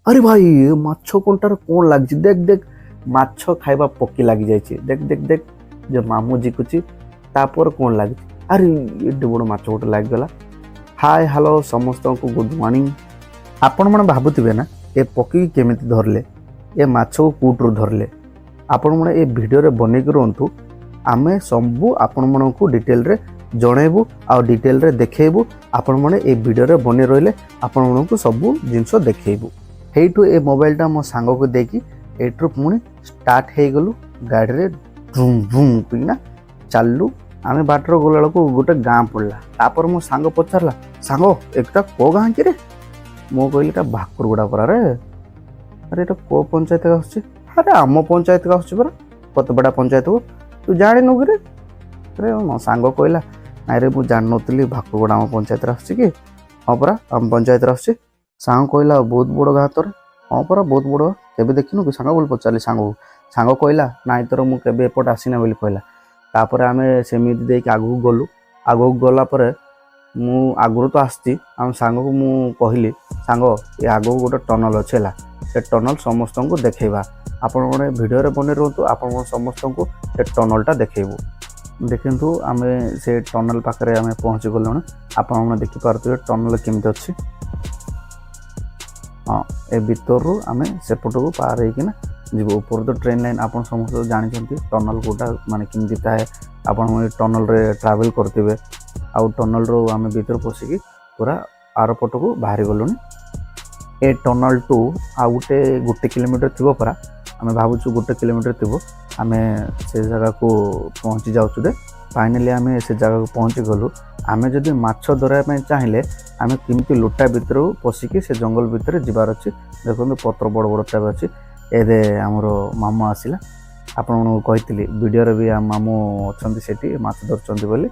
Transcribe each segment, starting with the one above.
ଆରେ ଭାଇ, ଏ ମାଛ କଣ୍ଟାରେ କ'ଣ ଲାଗିଛି? ଦେଖ ଦେଖ, ମାଛ ଖାଇବା ପକ୍ଷୀ ଲାଗିଯାଇଛି। ଦେଖ ଦେଖ ଦେଖ, ଯେ ମାମୁଁ ଝିକୁଛି। ତାପରେ କ'ଣ ଲାଗିଛି? ଆରେ, ଏତେ ବଡ଼ ମାଛ ଗୋଟେ ଲାଗିଗଲା। ହାଏ, ହ୍ୟାଲୋ, ସମସ୍ତଙ୍କୁ ଗୁଡ୍ ମର୍ଣ୍ଣିଂ। ଆପଣମାନେ ଭାବୁଥିବେ ନା, ଏ ପକ୍ଷୀକି କେମିତି ଧରିଲେ, ଏ ମାଛକୁ କେଉଁଠୁ ଧରିଲେ? ଆପଣମାନେ ଏ ଭିଡ଼ିଓରେ ବନେଇକି ରୁହନ୍ତୁ। ଆମେ ସବୁ ଆପଣମାନଙ୍କୁ ଡିଟେଲରେ ଜଣେଇବୁ ଆଉ ଡିଟେଲରେ ଦେଖେଇବୁ। ଆପଣମାନେ ଏ ଭିଡ଼ିଓରେ ବନେଇ ରହିଲେ ଆପଣମାନଙ୍କୁ ସବୁ ଜିନିଷ ଦେଖେଇବୁ। ହେଇଠୁ ଏ ମୋବାଇଲଟା ମୋ ସାଙ୍ଗକୁ ଦେଇକି ଏଇଠୁ ପୁଣି ଷ୍ଟାର୍ଟ ହେଇଗଲୁ ଗାଡ଼ିରେ, ଭୁମ୍ ଭୁମ୍ କିନା ଚାଲିଲୁ। ଆମେ ବାଟରେ ଗଲାବେଳକୁ ଗୋଟେ ଗାଁ ପଡ଼ିଲା। ତାପରେ ମୋ ସାଙ୍ଗ ପଚାରିଲା, "ସାଙ୍ଗ, ଏଟା କୋଉ ଗାଁ କିରେ?" ମୁଁ କହିଲି, "ଏଟା ଭାକୁରଗୁଡ଼ା ପରା ରେ।" "ଆରେ, ଏଇଟା କୋଉ ପଞ୍ଚାୟତକୁ ଆସୁଛି?" "ଆରେ, ଆମ ପଞ୍ଚାୟତକୁ ଆସୁଛି ପରା, କତପଡ଼ା ପଞ୍ଚାୟତକୁ। ତୁ ଜାଣିନୁ କିରେ?" ଆରେ, ମୋ ସାଙ୍ଗ କହିଲା, "ନାଇଁ ରେ, ମୁଁ ଜାଣିନଥିଲି ଭାକୁରଗୁଡ଼ା ଆମ ପଞ୍ଚାୟତରେ ଆସୁଛି କି?" "ହଁ ପରା, ଆମ ପଞ୍ଚାୟତରେ ଆସୁଛି।" ସାଙ୍ଗ କହିଲା, "ବହୁତ ବଡ଼ ଗାଁ ତୋର।" "ହଁ ପରା, ବହୁତ ବଡ଼। କେବେ ଦେଖିନୁ କି ସାଙ୍ଗ?" ବୋଲି ପଚାରିଲି ସାଙ୍ଗକୁ। ସାଙ୍ଗ କହିଲା, "ନାଇଁ ତୋର, ମୁଁ କେବେ ଏପଟେ ଆସିନା" ବୋଲି କହିଲା। ତାପରେ ଆମେ ସେମିତି ଦେଇକି ଆଗକୁ ଗଲୁ। ଆଗକୁ ଗଲା ପରେ ମୁଁ ଆଗରୁ ତ ଆସିଛି, ଆମ ସାଙ୍ଗକୁ ମୁଁ କହିଲି, "ସାଙ୍ଗ, ଏ ଆଗକୁ ଗୋଟେ ଟନଲ୍ ଅଛି ହେଲା, ସେ ଟନଲ୍ ସମସ୍ତଙ୍କୁ ଦେଖେଇବା। ଆପଣମାନେ ଭିଡ଼ିଓରେ ବନେଇ ରୁହନ୍ତୁ, ଆପଣ ସମସ୍ତଙ୍କୁ ସେ ଟନଲ୍ଟା ଦେଖେଇବୁ।" ଦେଖନ୍ତୁ, ଆମେ ସେ ଟନଲ୍ ପାଖରେ ଆମେ ପହଞ୍ଚି ଗଲୁଣି। ଆପଣମାନେ ଦେଖିପାରୁଥିବେ ଟନଲ୍ କେମିତି ଅଛି। ହଁ, ଏ ଭିତରରୁ ଆମେ ସେପଟକୁ ପାର ହେଇକିନା ଯିବୁ। ଉପରୁ ତ ଟ୍ରେନ୍ ଲାଇନ୍। ଆପଣ ସମସ୍ତେ ଜାଣିଛନ୍ତି ଟନଲ୍ କେଉଁଟା, ମାନେ କେମିତି ଥାଏ। ଆପଣ ଟନଲ୍ରେ ଟ୍ରାଭେଲ୍ କରିଥିବେ। ଆଉ ଟନଲ୍ରୁ ଆମେ ଭିତରୁ ପଶିକି ପୁରା ଆର ପଟକୁ ବାହାରି ଗଲୁଣି। ଏ ଟନଲ୍ ଟୁ ଆଉ ଗୋଟେ କିଲୋମିଟର ଥିବ ପରା। ଆମେ ଭାବୁଛୁ 1 କିଲୋମିଟର ଥିବ। ଆମେ ସେ ଜାଗାକୁ ପହଞ୍ଚି ଯାଉଛୁ ଦେ। ଫାଇନାଲି ଆମେ ସେ ଜାଗାକୁ ପହଞ୍ଚି ଗଲୁ। ଆମେ ଯଦି ମାଛ ଧରିବା ପାଇଁ ଚାହିଁଲେ, ଆମେ କେମିତି ଲୁଟା ଭିତରକୁ ପଶିକି ସେ ଜଙ୍ଗଲ ଭିତରେ ଯିବାର ଅଛି। ଦେଖନ୍ତୁ, ପତ୍ର ବଡ଼ ବଡ଼ଟା ବି ଅଛି। ଏବେ ଆମର ମାମୁଁ ଆସିଲା। ଆପଣମାନଙ୍କୁ କହିଥିଲି ଭିଡ଼ିଓରେ ବି, ଆମ ମାମୁଁ ଅଛନ୍ତି ସେଠି, ମାଛ ଧରୁଛନ୍ତି ବୋଲି।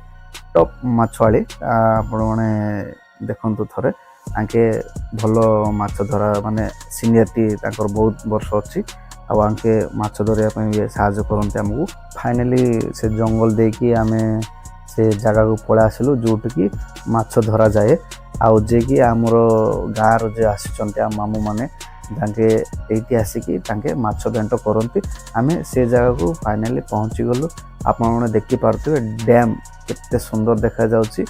ଟପ୍ ମାଛଆଳି। ଆପଣମାନେ ଦେଖନ୍ତୁ ଥରେ, ତାଙ୍କେ ଭଲ ମାଛ ଧରା, ମାନେ ସିନିୟରିଟି ତାଙ୍କର ବହୁତ ବର୍ଷ ଅଛି। ଆଉ ଆଙ୍କେ ମାଛ ଧରିବା ପାଇଁ ବି ସାହାଯ୍ୟ କରନ୍ତି ଆମକୁ। ଫାଇନାଲି ସେ ଜଙ୍ଗଲ ଦେଇକି ଆମେ ସେ ଜାଗାକୁ ପଳେଇ ଆସିଲୁ, ଯେଉଁଠିକି ମାଛ ଧରାଯାଏ। ଆଉ ଯିଏକି ଆମର ଗାଁର ଯିଏ ଆସିଛନ୍ତି, ଆମ ମାମୁଁମାନେ, ତାଙ୍କେ ଏଇଠି ଆସିକି ତାଙ୍କେ ମାଛ ବେଣ୍ଟ କରନ୍ତି। ଆମେ ସେ ଜାଗାକୁ ଫାଇନାଲି ପହଞ୍ଚିଗଲୁ। ଆପଣମାନେ ଦେଖିପାରୁଥିବେ ଡ୍ୟାମ୍ କେତେ ସୁନ୍ଦର ଦେଖାଯାଉଛି।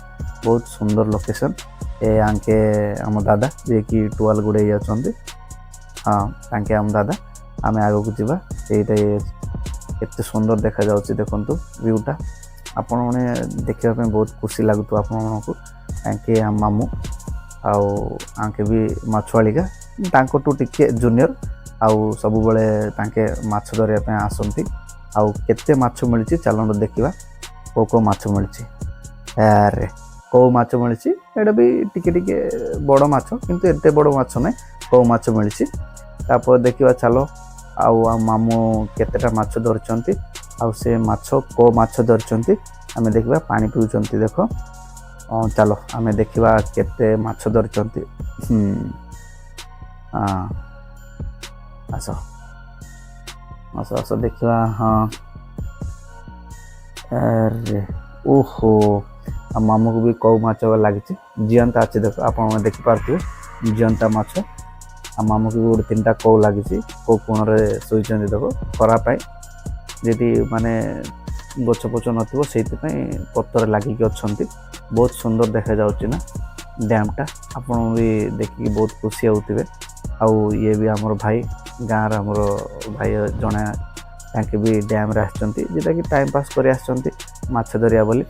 ବହୁତ ସୁନ୍ଦର ଲୋକେସନ୍। ଏ ଆଙ୍କେ ଆମ ଦାଦା, ଯିଏକି ଟୁଆଲ ଗୁଡ଼େଇ ଯାଉଛନ୍ତି। ହଁ, ତାଙ୍କେ ଆମ ଦାଦା। ଆମେ ଆଗକୁ ଯିବା। ସେଇଟା କେତେ ସୁନ୍ଦର ଦେଖାଯାଉଛି, ଦେଖନ୍ତୁ ଭିଉଟା। ଆପଣମାନେ ଦେଖିବା ପାଇଁ ବହୁତ ଖୁସି ଲାଗୁଥିବ ଆପଣମାନଙ୍କୁ। ତାଙ୍କେ ଆମ ମାମୁଁ ଆଉ ଆଙ୍କେ ବି ମାଛୁଆଳିକା, ତାଙ୍କଠୁ ଟିକେ ଜୁନିୟର। ଆଉ ସବୁବେଳେ ତାଙ୍କେ ମାଛ ଧରିବା ପାଇଁ ଆସନ୍ତି। ଆଉ କେତେ ମାଛ ମିଳିଛି, ଚାଲନ୍ତୁ ଦେଖିବା କେଉଁ କେଉଁ ମାଛ ମିଳିଛି। ଆରେ, କେଉଁ ମାଛ ମିଳିଛି? ଏଇଟା ବି ଟିକେ ଟିକେ ବଡ଼ ମାଛ, କିନ୍ତୁ ଏତେ ବଡ଼ ମାଛ ନାହିଁ। କେଉଁ ମାଛ ମିଳିଛି ତାପରେ ଦେଖିବା ଚାଲ। ଆଉ ଆମ ମାମୁଁ କେତେଟା ମାଛ ଧରିଛନ୍ତି ଆଉ ସେ ମାଛ କେଉଁ ମାଛ ଧରିଛନ୍ତି, ଆମେ ଦେଖିବା। ପାଣି ପିଉଛନ୍ତି ଦେଖ। ହଁ, ଚାଲ ଆମେ ଦେଖିବା କେତେ ମାଛ ଧରିଛନ୍ତି। ହଁ, ଆସ ଆସ ଆସ, ଦେଖିବା। ହଁ, ଆରେ ଓହୋ, ଆଉ ମାମୁଁକୁ ବି କଉ ମାଛ ଲାଗିଛି। ଜିଅନ୍ତା ଅଛି ଦେଖ, ଆପଣମାନେ ଦେଖିପାରୁଥିବେ ଜିଅନ୍ତା ମାଛ। ଆଉ ମାମୁଁକୁ ବି ଗୋଟେ ତିନିଟା କଉ ଲାଗିଛି। କେଉଁ କୋଣରେ ଶୋଇଛନ୍ତି ଦେଖ। ଖରା ପାଇଁ ଯଦି ମାନେ ଗଛ ପଛ ନଥିବ, ସେଇଥିପାଇଁ ପତରେ ଲାଗିକି ଅଛନ୍ତି। ବହୁତ ସୁନ୍ଦର ଦେଖାଯାଉଛି ନା ଡ୍ୟାମ୍ଟା? ଆପଣ ବି ଦେଖିକି ବହୁତ ଖୁସି ହେଉଥିବେ। ଆଉ ଇଏ ବି ଆମର ଭାଇ, ଗାଁର ଆମର ଭାଇ ଜଣେ। ତାଙ୍କେ ବି ଡ୍ୟାମ୍ରେ ଆସିଛନ୍ତି, ଯେଉଁଟାକି ଟାଇମ୍ ପାସ୍ କରି ଆସିଛନ୍ତି ମାଛ ଧରିବା ବୋଲି।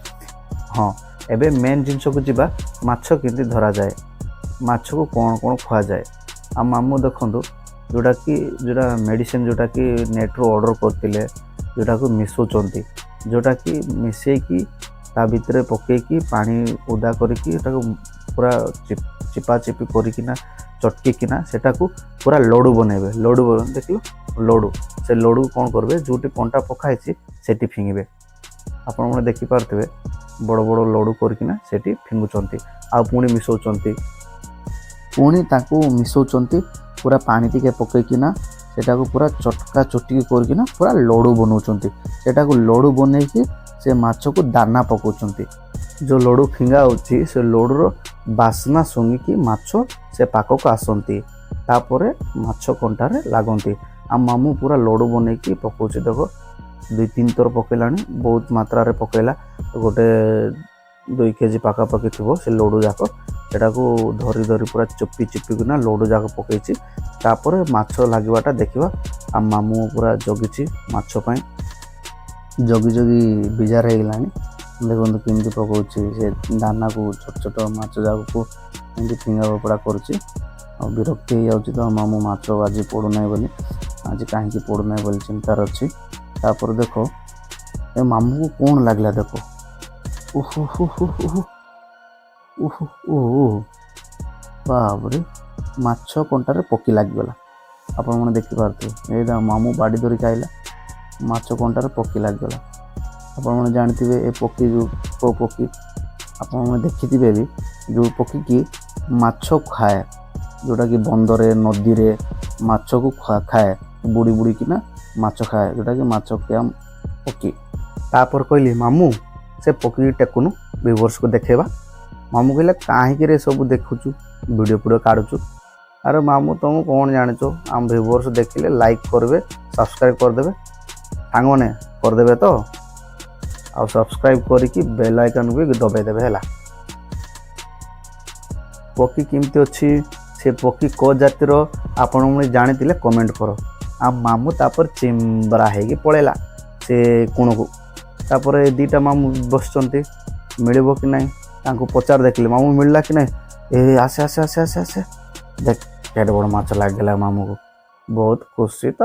ହଁ, ଏବେ ମେନ୍ ଜିନିଷକୁ ଯିବା। ମାଛ କେମିତି ଧରାଯାଏ, ମାଛକୁ କ'ଣ କ'ଣ ଖୁଆଯାଏ। ଆଉ ମାମୁଁ ଦେଖନ୍ତୁ, ଯେଉଁଟାକି ମେଡ଼ିସିନ, ଯେଉଁଟାକି ନେଟ୍ରୁ ଅର୍ଡ଼ର କରିଥିଲେ, ଯେଉଁଟାକୁ ମିଶାଉଛନ୍ତି, ଯେଉଁଟାକି ମିଶେଇକି ତା ଭିତରେ ପକେଇକି, ପାଣି ଓଦା କରିକି, ତାକୁ ପୁରା ଚିପା ଚିପି କରିକିନା, ଚଟକିକିନା ସେଟାକୁ ପୁରା ଲଡ଼ୁ ବନେଇବେ। ଲଡ଼ୁ ଦେଖିଲ, ଲଡ଼ୁ। ସେ ଲଡ଼ୁ କ'ଣ କରିବେ? ଯେଉଁଠି କଣ୍ଟା ପକା ହେଇଛି, ସେଠି ଫିଙ୍ଗିବେ। ଆପଣମାନେ ଦେଖିପାରୁଥିବେ, ବଡ଼ ବଡ଼ ଲଡ଼ୁ କରିକିନା ସେଠି ଫିଙ୍ଗୁଛନ୍ତି। ଆଉ ପୁଣି ମିଶାଉଛନ୍ତି, ପୁଣି ତାକୁ ମିଶାଉଛନ୍ତି, ପୁରା ପାଣି ଟିକେ ପକେଇକିନା ସେଟାକୁ ପୁରା ଚଟକା ଚଟକି କରିକିନା ପୁରା ଲଡ଼ୁ ବନାଉଛନ୍ତି। ସେଟାକୁ ଲଡ଼ୁ ବନେଇକି ସେ ମାଛକୁ ଦାନା ପକାଉଛନ୍ତି। ଯେଉଁ ଲଡ଼ୁ ଫିଙ୍ଗା ହେଉଛି, ସେ ଲଡ଼ୁର ବାସ୍ନା ଶୁଙ୍ଘିକି ମାଛ ସେ ପାଖକୁ ଆସନ୍ତି। ତାପରେ ମାଛ କଣ୍ଟାରେ ଲାଗନ୍ତି। ଆମ ମାମୁଁ ପୁରା ଲଡ଼ୁ ବନେଇକି ପକାଉଛି। ଦେଖ, 2-3 ଥର ପକେଇଲାଣି, ବହୁତ ମାତ୍ରାରେ ପକେଇଲା। ଗୋଟେ 2 କେଜି ପାଖାପାଖି ଥିବ ସେ ଲଡ଼ୁ ଯାକ। ସେଟାକୁ ଧରି ଧରି ପୁରା ଚୁପି ଚୁପିକିନା ଲଡ଼ୁ ଯାକ ପକେଇଛି। ତାପରେ ମାଛ ଲାଗିବାଟା ଦେଖିବା। ଆମ ମାମୁଁ ପୁରା ଜଗିଛି ମାଛ ପାଇଁ, ଜଗି ଜଗି ବିଜାର ହେଇଗଲାଣି। ଦେଖନ୍ତୁ କେମିତି ପକାଉଛି ସେ ଦାନାକୁ, ଛୋଟ ଛୋଟ ମାଛ ଯାକକୁ ଏମିତି ଫିଙ୍ଗା ଫୋପଡ଼ା କରୁଛି। ଆଉ ବିରକ୍ତି ହେଇଯାଉଛି ତ ମାମୁଁ, ମାଛ ଆଜି ପଡ଼ୁନାହିଁ ବୋଲି, ଆଜି କାହିଁକି ପଡ଼ୁନାହିଁ ବୋଲି ଚିନ୍ତାରେ ଅଛି। ତାପରେ ଦେଖ, ଏ ମାମୁଁକୁ କ'ଣ ଲାଗିଲା ଦେଖ। ଓହୋ ହୋ ହୋ ହୋ, ଓହୋ ଓହୋ, ବାବରେ, ମାଛ କଣ୍ଟାରେ ପକ୍ଷୀ ଲାଗିଗଲା। ଆପଣମାନେ ଦେଖିପାରୁଥିବେ, ଏଇଟା ମାମୁଁ ବାଡ଼ି ଧରିକି ଆଇଲା, ମାଛ କଣ୍ଟାରେ ପକ୍ଷୀ ଲାଗିଗଲା। ଆପଣମାନେ ଜାଣିଥିବେ ଏ ପକ୍ଷୀ ଯେଉଁ କେଉଁ ପକ୍ଷୀ, ଆପଣମାନେ ଦେଖିଥିବେ ବି, ଯେଉଁ ପକ୍ଷୀକି ମାଛ ଖାଏ, ଯେଉଁଟାକି ବନ୍ଧରେ ନଦୀରେ ମାଛକୁ ଖାଏ, ବୁଡ଼ି ବୁଡ଼ିକିନା ମାଛ ଖାଏ, ଯେଉଁଟାକି ମାଛ ଖିଆ ପକ୍ଷୀ। ତାପରେ କହିଲି, ମାମୁଁ, ସେ ପକ୍ଷୀ ଟେକୁନୁ, ଭିଉଅର୍ସକୁ ଦେଖେଇବା। ମାମୁଁ କହିଲେ, କାହିଁକି ରେ ସବୁ ଦେଖୁଛୁ, ଭିଡ଼ିଓ ଫିଡ଼ିଓ କାଢ଼ୁଛୁ? ଆରେ ମାମୁଁ, ତମେ କ'ଣ ଜାଣିଛ? ଆମ ଭିଉଅର୍ସ ଦେଖିଲେ ଲାଇକ୍ କରିବେ, ସବସ୍କ୍ରାଇବ୍ କରିଦେବେ। ସାଙ୍ଗମାନେ, କରିଦେବେ ତ? ଆଉ ସବସ୍କ୍ରାଇବ୍ କରିକି ବେଲ୍ ଆଇକନ୍ ବି ଦବାଇ ଦେବେ, ହେଲା? ପକ୍ଷୀ କେମିତି ଅଛି, ସେ ପକ୍ଷୀ କେଉଁ ଜାତିର, ଆପଣମାନେ ଜାଣିଥିଲେ କମେଣ୍ଟ କର। ଆଉ ମାମୁଁ ତାପରେ ଚିମ୍ବରା ହେଇକି ପଳେଇଲା ସେ କୋଣକୁ। ତାପରେ ଦୁଇଟା ମାମୁଁ ବସିଛନ୍ତି, ମିଳିବ କି ନାହିଁ ତାଙ୍କୁ ପଚାର ଦେଖିଲେ, ମାମୁଁ, ମିଳିଲା କି ନାହିଁ? ଏ ଆସେ ଆସେ ଆସେ ଆସେ ଆସେ, ଦେଖ କେଡ଼େ ବଡ଼ ମାଛ ଲାଗିଲା। ମାମୁଁକୁ ବହୁତ ଖୁସି ତ।